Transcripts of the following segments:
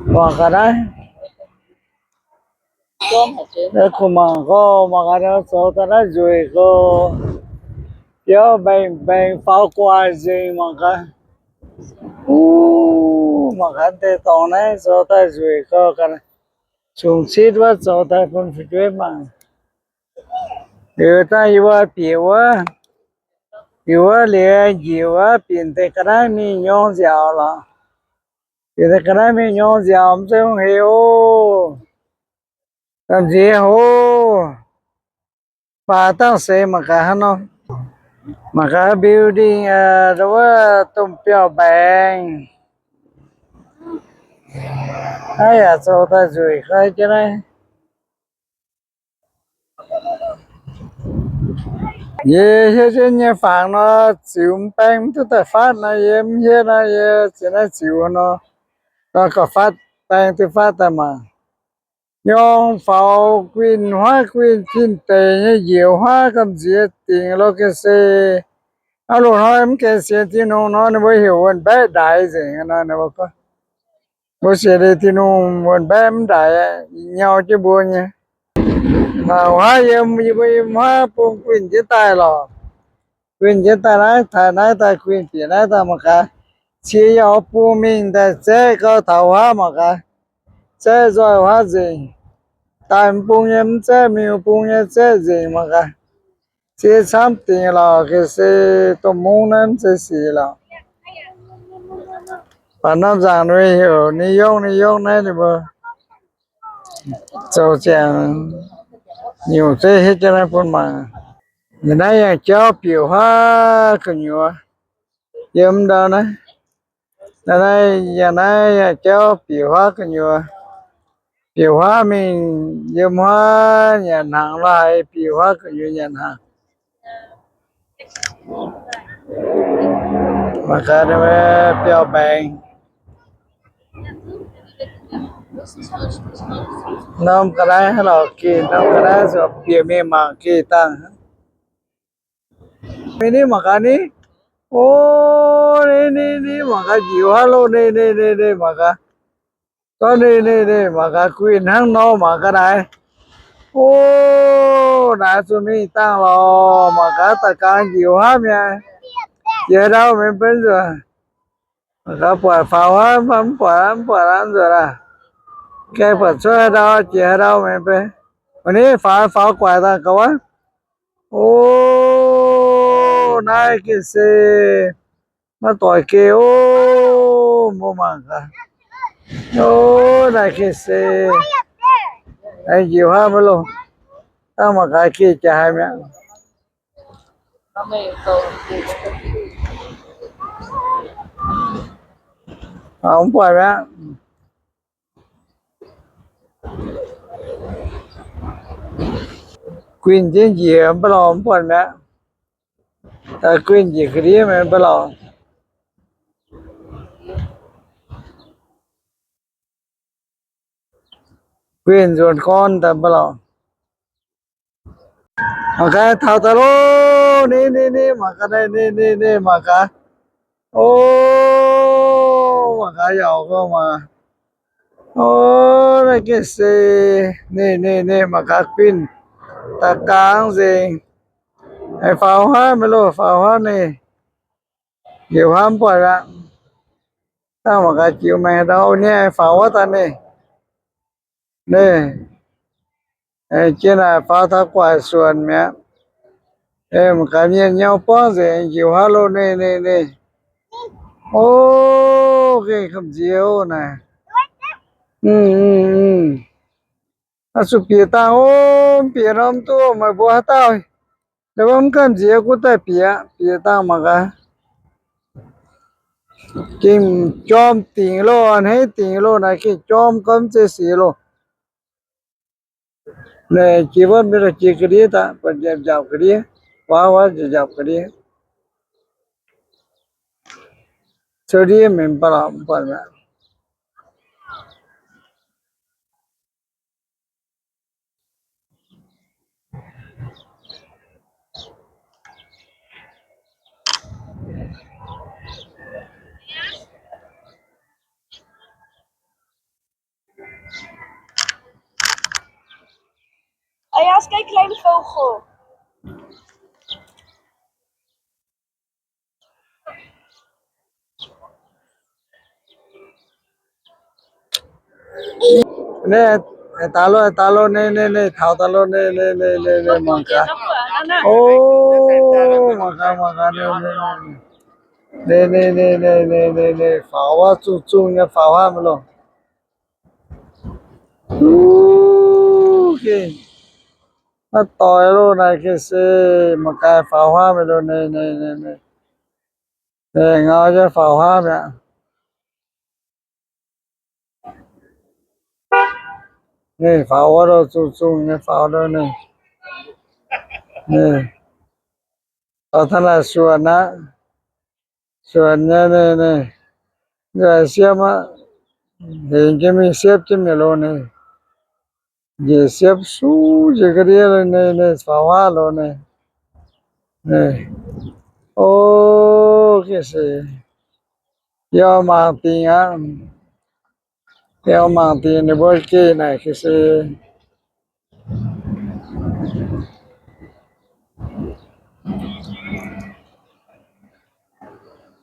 Mangc gaax naaiv. Naaiv kuh mangc gorngv mangc gaax, zoux daaih naaiv nzueic gorx, biauv mbaengx mbaengx faaux guaaih nzengc mangc gaax. Uv, mangc gaax deix dorngx naaiv zoux daaih nzueic gorx, zungx citv wuov zoux daaih bun fu'jueiv mangc. Liuz dangh yie mbuo bieqc wuov, bieqc wuov liuz njiec wuov bieqc deix ga'naaiv mingh nyorng nziaauc lorqc. Bieqc deix ga'naaiv mingh nyorng nziaauc mv zeiz hungh hec oc. Gamh nziex hoc, baac dangh seix mangc gaax hnangv nor. Mangc gaax building, wuov domh biauv-mbaengx. Naaiv yaac zoux daaih nzueic ga'naaiv. Yie hietv jienv nyei fangx nor, ziux mv baeng mv duqv daaih fatv nor, yie mv hietv nor, yie ziex naaiv ziux nor, nor gauh fatv, baeng duqv fatv daaih mangc. Nyorng faaux guinh huaav guinh jin deic nyei njiec huaav gamh nziex dingc lo gengh se. Aav loz hnoi mv gaengh sienx Tin-Hungh nor, ninh mbuo heuc wuonh mbaeqv ndaix nzengc nor, ninh mbuo gorngv, mbuo sienx liuz Tin-Hungh wuonh mbaeqv mv ndaix, nyau jienv mbuo nyei. Huaav yiem, yie mbuo yiem huaav bung guinh jienv daaih lorqc. Guinh jienv daaih naaiv, taaih naaiv daaih guinh bieqc naaiv daaih mangc gaax. Cie yaac bung mingh daaih zaeqv gau taux huaav mangc gaax. Zaeqv nzoih huaav nzengc. Daaih mv bung nyei mv zaeqv, mingh bung nyei zaeqv nzengc mangc gaax. Cie camv dingc lorqc, gengh se domh mungv naaiv mv zeiz sic lorqc. Baac norm nzaangc ninh heuc New York, New York naaiv ninh mbuo zoux ziangx nyungc zeiv hietv jienv naaiv bun mangc. Yie naaiv yangh jauv bieqc huaav gu'nyuoz yiem ndau naaiv. Naaiv, naaiv yangh naaiv yangh jauv bieqc huaav gu'nyuoz. Bieqc huaav mingh yiem huaav nyanc hnaangx lorqc, haiz bieqc huaav gu'nyuoz nyanc hnaangx. Mangc gaax biauv-mbaengx. Norm ga'naaiv lorqc, geh norm ga'naaiv zuqc bieqc mingh mangc geh dangh. Ninh mangc gaax ni. O, ni, ni, ni, mangc gaax njiec huaav loh, ni, ni, ni, ni, mangc gaax. Gorngv ni, ni, ni, mangc gaax guinh hnangv nor mangc gaax naaic. O, naaiv zuqc mingh dangh lorqc, mangc gaax daaih gangx njiec huaav mi'aqv. Jiex haaix ndau mingh benx nzuonx. Mangc gaax buatc faaux huaav mv buatc, mv buatc aqv nzuonx aac. Gaengh buatc cuotv haaix ndau jiex haaix ndau mingh benx. Wuov ni faaux, faaux guaic dangh gauh wuov. O, naaiv gengh se maiv doix geh o, mbuo mangc gaax. O, naaiv gengh se, aengx njiec huaav maiv loh. Dangh mangc gaax geh jaaix haaix mi'aqv. Mv buatc mi'aqv. Guinh jienv njiec mv baac lorqc, mv buatc mi'aqv. Guinh njiec ga'ndiev mingh mv baac lorqc. Guinh nzuonx gorn daaih mv baac lorqc. Mangc gaax taux daaih loh, ni, ni, ni, mangc gaax, ni, ni, ni, mangc gaax. O, mangc gaax yaac gorngv maah. O, naaiv gengh se, ni, ni, ni, mangc gaax guinh daaih gangx nzengc. Aengx faaux huaav maiv loh, faaux huaav ni. Njiec huaav mv buatc aqv. Dangh mangc gaax jiux maengx ndau ni, faaux wuov daaih ni. Ni, jiex naaic faaux taux guaic suonc mi'aqv. Mangc gaax mienh nyau buangv nzengc, njiec huaav loh, ni, ni, ni. O, gengh gamh nziex o naaic. Oix zuqc bieqc dangh o, mv bieqc nor mv duqv, meih mbuo haaix dauh, mv gamh nziex gunv daaih bieqc, bieqc dangh mangc gaax. Gengh jorm dingc loh, a'hneiv dingc loh naaic, gengh jorm gorngv mv zeiz sic loh. Naaic jiex wuov mienh jiex ga'ndiev daaih, buatc njaapc ga'ndiev, waav wuov njaapc ga'ndiev. Cuotv ndiev mingh mv baac lorqc, mv buatc mi'aqv. Aa, ja, es gikv kleine Vogel. Naaiv, daaih loh, daaih loh, naaiv, naaiv, naaiv, taux daaih loh, naaiv, naaiv, naaiv, naaiv, mangc gaax. O, mangc gaax, mangc gaax, naaiv, naaiv, naaiv, naaiv, faaux wuov, zungh zungh nyei faaux wuov mingh loh. Gengh maiv doix loh, naaiv gengh se mangc gaax faaux wuov mingh loh, naaiv, naaiv, naaiv, naaiv, ngau nyei faaux wuov mi'aqv. Naaiv faaux wuov loh, zungh zungh nyei faaux loh naaiv. Naaiv faaux taux naaic suonc aqv. Suonc nyei naaiv, naaiv, naaiv siepv aqv. Hengx jienv mingh siepv jienv mi'aqv loh naaiv. Njiec siepv suv njiec ga'ndiev loh naaiv, naaiv faaux wuov loh naaiv. O, gengh se yie mangc dingc aqv. Yie mangc dingc ninh mbuo geh naaic gengh se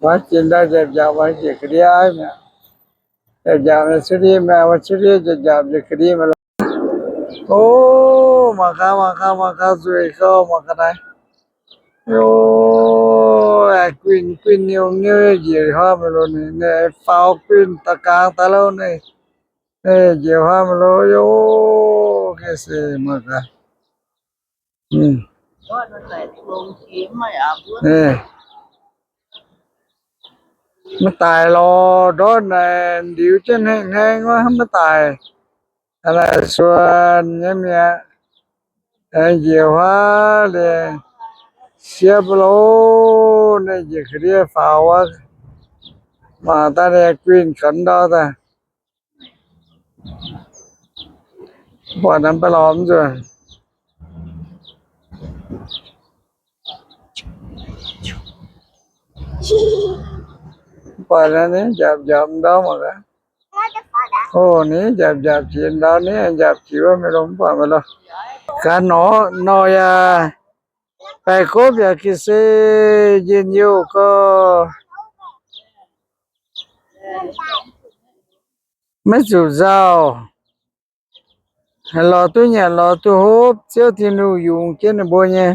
wuov jiex ndau nziapc nziapc wuov njiec ga'ndiev aiv mi'aqv. Nziapc nziapc nyei cuotv ndiev mi'aqv, wuov cuotv ndiev nziapc nziapc njiec ga'ndiev mi'aqv loh. O, mangc gaax, mangc gaax, mangc gaax, nzueic gauh mangc gaax naaiv. O, guinh guinh niu niu njiec huaav mi'aqv loh naaiv, faaux guinh daaih gangx daaih loh naaiv. Njiec huaav mi'aqv loh, o, gengh se mangc gaax. Maiv daic lorqc, ndortv naaic ndiux jienv hnangv hnangv wuov maiv daic. Naaic suonc nyei mi'aqv. Njiec huaav liuz siepv loh, naaiv njiec ga'ndiev faaux wuov. Mangc daaih ninh guinh gaux ndau daaih. Buatc naaiv mv baac lorz mv nzuonx. Mv baac naaiv ninh njaapc njaapc ndau mangc gaax. O, ninh njaapc njaapc jiex ndau, ninh njaapc jiex wuov mingh loh, mv baac mingh loh. Gaax nor, nor yaac baengh gopv yaac gengh se njien-youh gauh. Maiv zuqc nzauh. Lorz duqv nyanc lorz duqv hopv, Ziouv Tin-Hungh yungz jienv ninh mbuo nyei.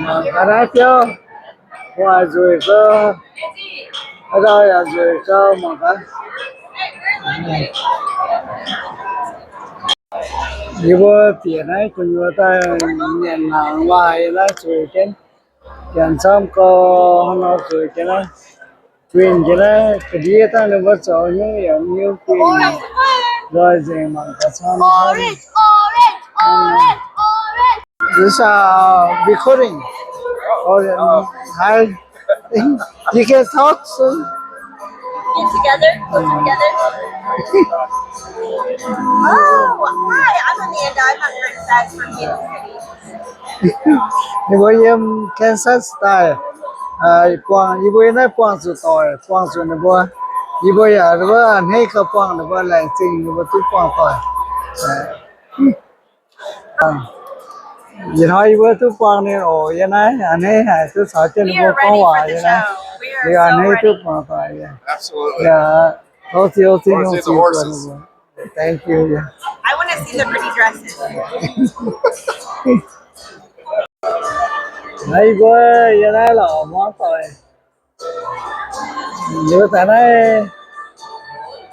Mangc gaax naaiv biauv, gu'nguaaic nzueic gauh, haaix dauh yaac nzueic gauh mangc gaax. Yie mbuo bieqc naaiv gu'nyuoz daaih nyanc hnaangx waac yiem naaiv zueiz jienv, janx camv gauh hnangv nor zueiz jienv naaiv, guinh jienv naaiv ga'ndiev dangh ninh mbuo zoux nyungc yaac mv hiuv guinh, nzoih nzengc mangc gaax camv. This, uh, recording. Or, um, hi. You can talk soon. Get together? Go together? Oh, hi, I'm Amanda. I'm a princess from Kansas City. Ninh mbuo yiem Kansas daaih, buangh, yie mbuo yiem naaiv buangh zuqc doic, buangh zuqc ninh mbuo. Yie mbuo yaac wuov a'hneiv gauh buangh ninh mbuo, laengz zingh ninh mbuo duqv buangh doic. Ih hnoi yie mbuo duqv buangh ninh oc. Yiem naaiv a'hneiv haic duqv caux jienv ninh mbuo gorngv waac yiem naaiv. Liuz a'hneiv duqv buangh doic yie. Yaac tov Ziouv Tin-Hungh ziux zuoqc ninh mbuo. Thank you. Naaiv yie mbuo yiem naaiv lorqc, hmuangv doic. Liuz daaih naaiv,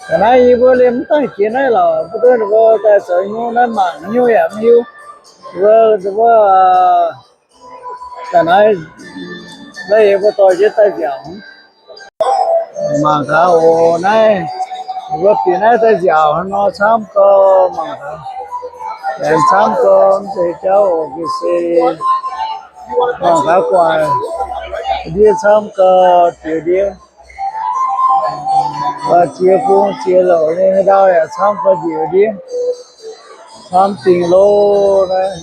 daaih naaiv yie mbuo liemh mv daaih jiex naaiv lorqc, mv duqv ninh mbuo daaih zoux nyungc naaiv mangc nyungc yaac mv hiuv. Ninh mbuo, ninh mbuo daaih naaiv, naaiv yie mbuo dorh jienv daaih nziaauc. Mangc gaax oc, naaiv ninh mbuo bieqc naaiv daaih nziaauc hnangv nor camv gauh mangc gaax. Laengz camv gauh mv zeiz jauv oc, gengh se mangc gaax gu'nguaaic ndiev camv gauh jiex ndiev. Jiex bung jiex louc nyei ndau yaac camv gauh njiec ndiev. Camv dingc loh naaiv.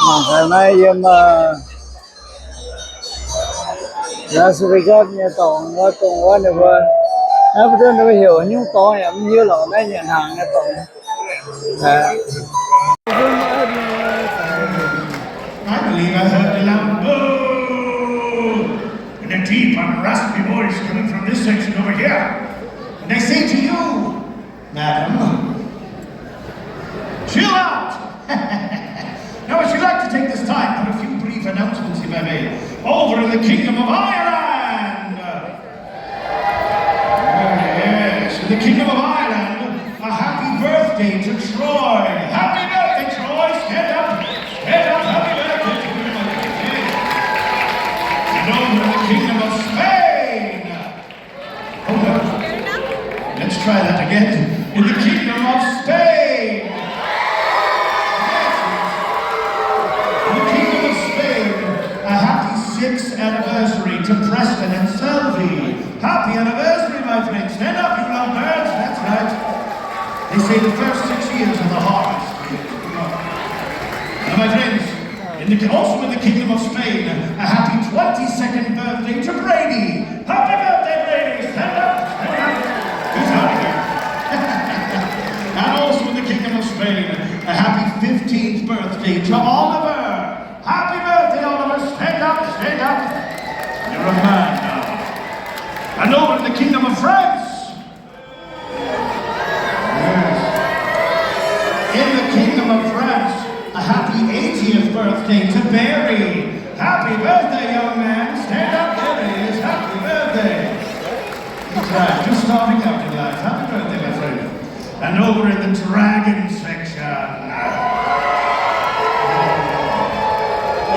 Mangc gaax naaiv yiem Las Vegas nyei dorngx wuov, dongh wuov ninh mbuo, naaiv mv duqv ninh mbuo heuc nyungc dorngx yaac mv hiuv lorqc, naaiv nyanc hnaangx nyei dorngx. I believe I heard a loud boo and a deep and raspy voice coming from this section over here. And I say to you, madam, chill out. Now, I should like to take this time for a few brief announcements, if I may. Over in the Kingdom of Ireland, yes, in the Kingdom of Ireland, a happy birthday to Troy. Happy birthday, Troy. Stand up. Stand up. Happy birthday to you, my friend. And over in the Kingdom of Spain. Hold on. Let's try that again. In the Kingdom of Spain. Yes, yes. In the Kingdom of Spain, a happy sixth anniversary to Preston and Selvie. Happy anniversary, my friends. Stand up, you lovebirds. That's right. They say the first six years are the hardest years. Come on. Now, my friends, in the, also in the Kingdom of Spain, a happy twenty-second birthday to Brady. Happy birthday, Brady. Stand up, stand up. He's out of here. And also in the Kingdom of Spain, a happy fifteenth birthday to Oliver. Happy birthday, Oliver. Stand up, stand up. You're a man now. And over in the Kingdom of France, yes. In the Kingdom of France, a happy eightieth birthday to Barry. Happy birthday, young man. Stand up, there he is. Happy birthday. That's right. Just starting out in life. Happy birthday, my friend. And over in the dragon section.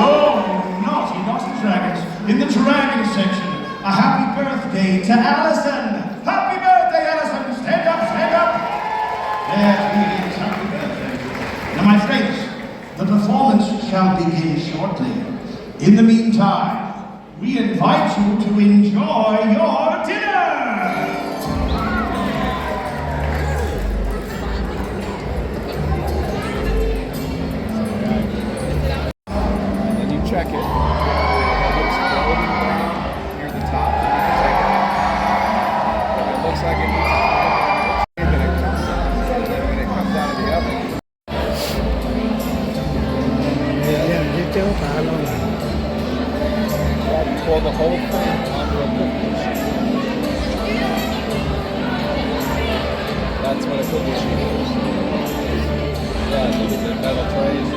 Oh, naughty, naughty dragons. In the dragon section, a happy birthday to Allison. Happy birthday, Allison. Stand up, stand up. There he is. Happy birthday. Now, my friends, the performance shall begin shortly. In the meantime, we invite you to enjoy your dinner. And then you check it. If it looks golden brown near the top, then you can check it. If it looks like it needs a little bit more, then it comes down. Then when it comes out of the oven, yeah, you just pour the whole thing onto a cookie sheet. That's what a cookie sheet is. Yeah, the, the metal trays.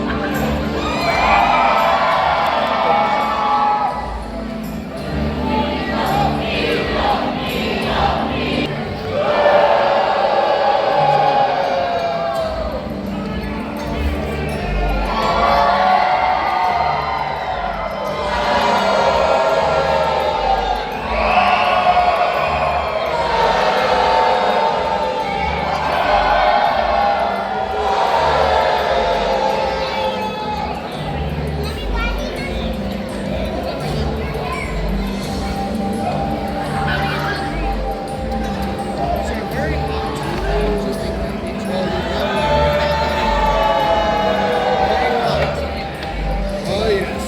Oh, yes.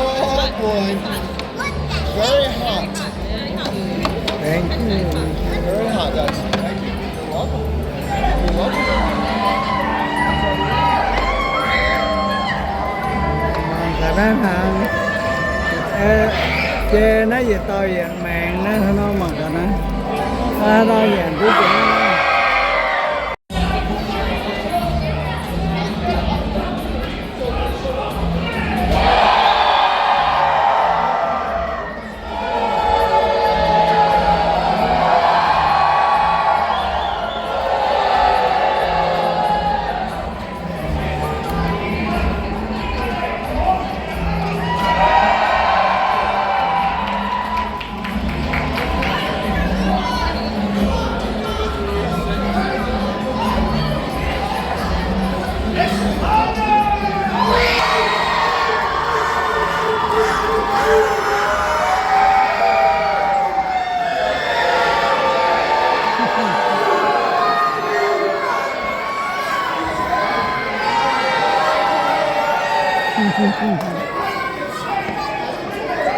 Oh, boy. Very hot. Thank you. Very hot, guys. Thank you. You're welcome. You're welcome. Mangc gaax naaiv hnaangx. Cie naaiv yietc dauh yaac maengx naaiv hnangv nor, mangc gaax naaiv. Hnangv nor yaac nduov nzengc.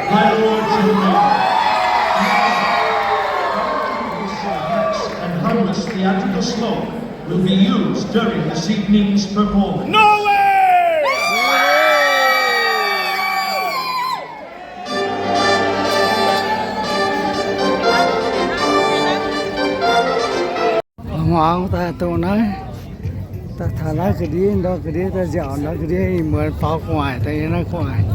My lords and ladies, and homeless theatrical slope. will be used during this evening's performance. No way! Hmuangx daaih dongh naaiv, daaih taux naaiv ga'ndiev, ndau ga'ndiev daaih nziaauc ndau ga'ndiev, ih muonz faaux gu'nguaaic daaih yiem naaiv gu'nguaaic.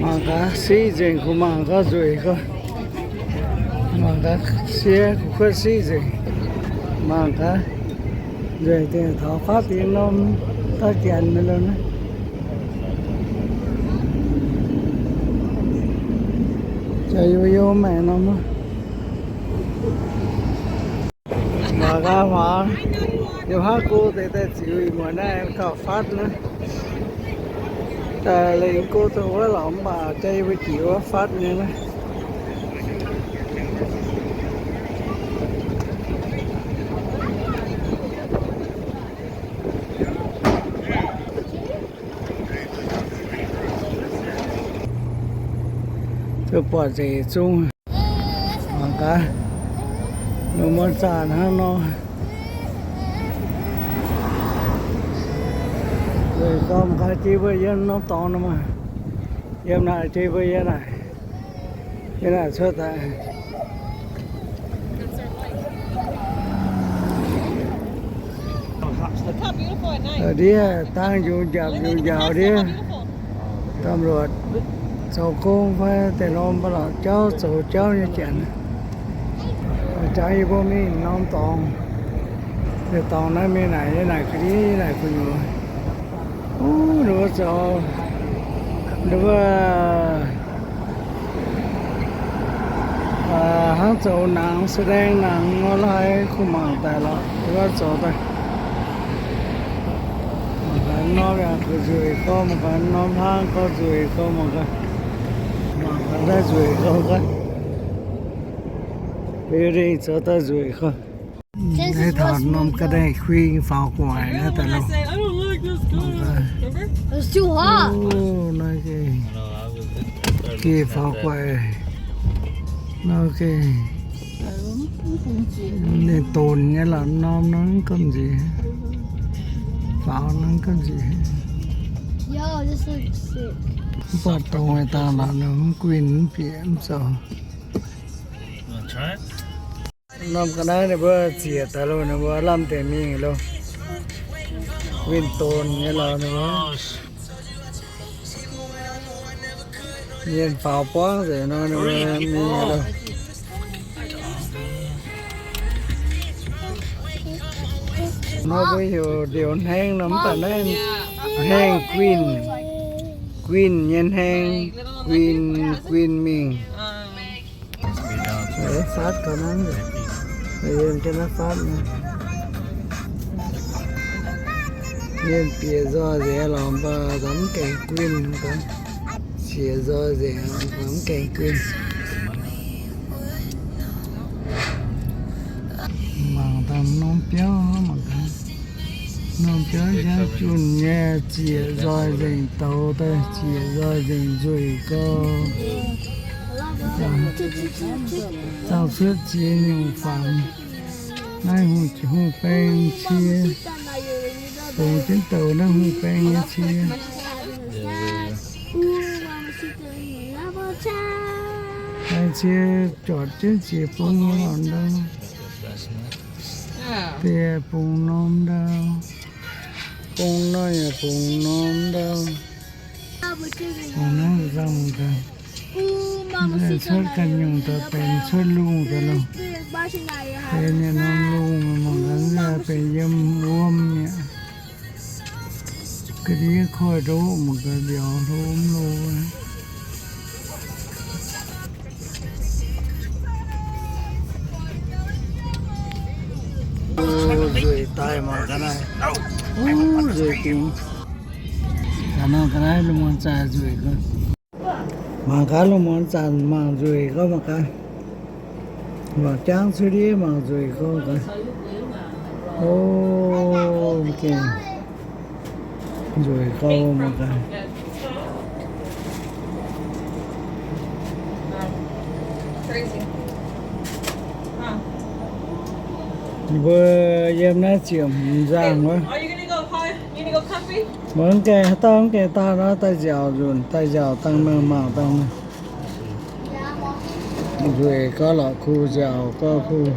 Mangc gaax siqv nzengc, kuh mangc gaax nzueic gau. Mangc gaax siev kuh kuotv siqv nzengc. Mangc gaax nzueic dingc taux fatv dingc norm daaih janx mingh loh naaiv. Jaax youh youh maengc norm. Mangc gaax hmuangx, yiem haav go deix daaih ziux ih muonz naaiv gauh fatv naaiv. Daaih lengc go dongh wuov lorqc mv baac jaax yie mbuo jiex wuov fatv nyei naaiv. Zuqc buatc nzengc zungv. Mangc gaax, ninh mbuo zaah hnangv nor. Nzueic gau, mangc gaax jiex mbuo yiem norm dorngx nor maah. Yiem naaic jiex mbuo yiem naaic, yiem naaic cuotv daaih. Ndiev dangh njungc njapc njungc njauc ndiev. ตำรวจ zoux gong fai deix norm ba'laqc jauv zoux jauv nyei janx. Jangx yie mbuo mingh norm dorngx. Deix dorngx naaiv mingh naaic, yie naaic ga'ndiev, yie naaic gu'nyuoz. Uv, ninh mbuo zoux, ninh mbuo hnangv zoux nangx, แสดงหนัง nor laaix kuh mangc daaih lorqc, ninh mbuo zoux daaih. Mangc gaax norm yaac nzueic gau, mangc gaax norm hlaang gau, nzueic gau, mangc gaax, mangc gaax naaiv nzueic gau gaax. Building zoux daaih nzueic gau. Naaiv taux norm ga'naaiv kuing faaux gu'nguaaic naaiv daaih loh. Naaiv geh faaux gu'nguaaic nor geh. Ninh donx nyei lorqc, norm nor mv gamh nziex, faaux nor mv gamh nziex. Mv baac dongh dangh lorqc nor mv guinh mv bieqc mv zoux. Norm ga'naaiv ninh mbuo ziec daaih loh, ninh mbuo lamh deix mingh loh. Win-donx nyei lorqc ninh mbuo. Mienh faaux buangv nzengc nor ninh mbuo mingh loh. Nor mbuo heuc ndioux hneng nor mv baac naaiv hneng guinh, guinh nyei hneng, guinh, guinh mingh. Fatv ga'naaiv, yiem ga'naaiv fatv nyei. Mienh bieqc nzoih nzengc lorqc, mv baac mv gaengh guinh, zieqc nzoih nzengc mv gaengh guinh. Mangc dangh norm biauv, mangc gaax. Norm biauv njang junh nyei, zieqc nzoih nzengc douz daaih, zieqc nzoih nzengc nzueic gau. Dangh cuotv ziex nyungc fangx. Naaiv hungh, hungh baeng cie. Bungx jienv douz naaiv hungh baeng nyei cie. Naaiv cie jortc jienv ziex bung lorqc ndau. Deix bungx norm ndau. Bung nor yaac bungx norm ndau. Bungx naaiv nzangc gaax. Cuotv ganh nyungc daaih benx cuotv lungh daaih loh. Benx nyei norm lungh mangc gaax, benx yiem wuom mi'aqv. Ga'ndiev koiv ndoqv mangc gaax, mbiauz hlo mv hlo. Nzueic daaih mangc gaax naaiv. Uv, nzueic dingc. Ga'naaiv, ga'naaiv lungh muonz zanc nzueic gau. Mangc gaax lungh muonz zanc mangc nzueic gau mangc gaax. Mangc jangv cuotv ndiev mangc nzueic gau gaax. O, gengh nzueic gau mangc gaax. Mbuo yiem naaiv ziepc hmz nzangh wuov. Mbuo mv gaengh, haaix dauh mv gaengh daaih nor, daaih nziaauc nzunc, daaih nziaauc dangh mingh, mangc dangh mingh. Nzueic gorx lorqc, kuh nziaauc gorx kuh.